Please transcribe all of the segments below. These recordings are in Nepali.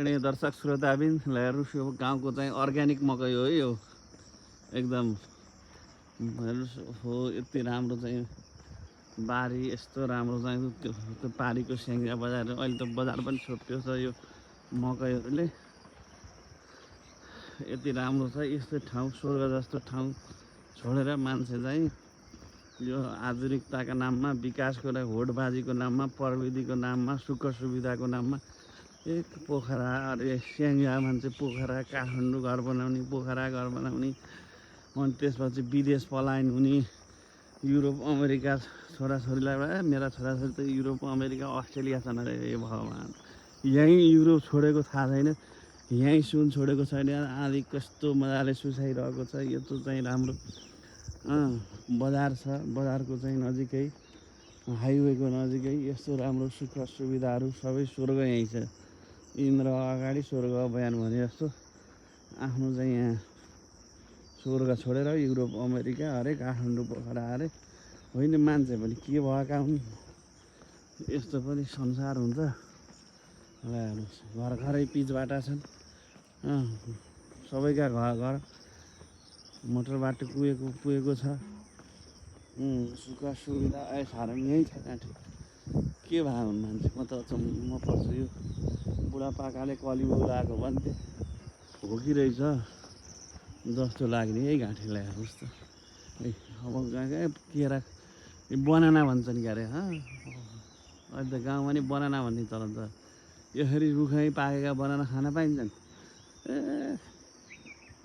आदरणीय दर्शक श्रोताबिन हेर्नुहोस् यो गाउँको चाहिँ अर्ग्यानिक मकै हो यो एकदम हेर्नुहोस् हो यति राम्रो चाहिँ बारी यस्तो राम्रो चाहिँ त्यो पारीको स्याङ्जा बजार अहिले त बजार पनि छोप्यो छ यो मकैहरूले यति राम्रो छ यस्तो ठाउँ स्वर्ग जस्तो ठाउँ छोडेर मान्छे चाहिँ यो आधुनिकताका नाममा विकासको लागि होडबाजीको नाममा प्रविधिको नाममा सुख सुविधाको नाममा एक पोखरा अरे स्याङ्जा मान्छे पोखरा काठमाडौँ घर बनाउने पोखरा घर बनाउने अनि त्यसपछि विदेश पलायन हुने युरोप अमेरिका छोराछोरीलाई मेरा छोराछोरी त युरोप अमेरिका अस्ट्रेलिया छन् अरे हे भगवान् यहीँ युरोप छोडेको थाहा छैन यहीँ सुन छोडेको छैन आदि कस्तो मजाले सुसाइरहेको छ यत्रो चाहिँ राम्रो बजार छ बजारको चाहिँ नजिकै हाइवेको नजिकै यस्तो राम्रो सुख सुविधाहरू सबै स्वर्ग यहीँ छ इन्द्र अगाडि स्वर्ग बयान भने जस्तो आफ्नो चाहिँ यहाँ स्वर्ग छोडेर युरोप अमेरिका अरे काठमाडौँ पोखरा अरे होइन मान्छे पनि के भएका हुन् यस्तो पनि संसार हुन्छ ल हेर्नुहोस् घर घरै पिचबाट छन् सबैका घर घर मोटर बाटो पुगेको छ सुख सुविधा ऐसहरू यहीँ छ काँठी के भए हुन् मान्छे म त म पर्छु यो बुढापाकाले कलिबुग लगाएको भन्थे हो कि रहेछ जस्तो लाग्ने है घाँटीलाई हेर्नुहोस् त अब केरा बनाना भन्छन् क्यारे अहिले त गाउँमा नि बनाना भन्ने चलन छ यसरी रुखै पाकेका बनाना खान पाइन्छन्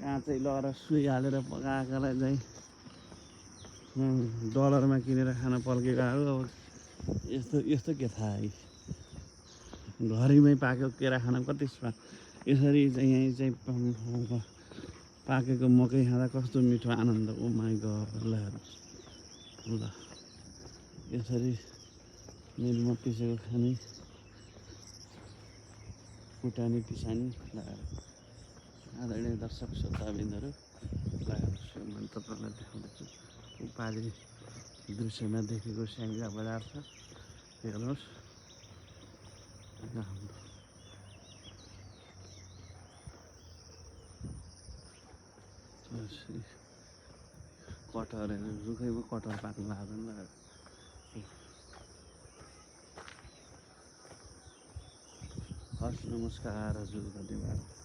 काँचै लगेर सुई हालेर पकाएकालाई चाहिँ डलरमा किनेर खान पल्केकाहरू अब यस्तो यस्तो के थाहा है घरैमै पाकेको केरा खान कति स्वाद यसरी चाहिँ यहीँ चाहिँ पाकेको मकै खाँदा कस्तो मिठो आनन्द ओ माई गड ल हेर्नुहोस् ल यसरी मिलमा पिसेको खाने कुटानी पिसानी ल आदरणीय दर्शक श्रोताबिन्दहरू ल हेर्नुहोस् यो मैले तपाईँलाई देखाउँदैछु पारी दृश्यमा देखेको स्याङ्जा बजार छ हेर्नुहोस् कटहरहरू रुखैमा कटहर पाक्नु लाग्दैन हस् नमस्कार हजुर धन्यवाद।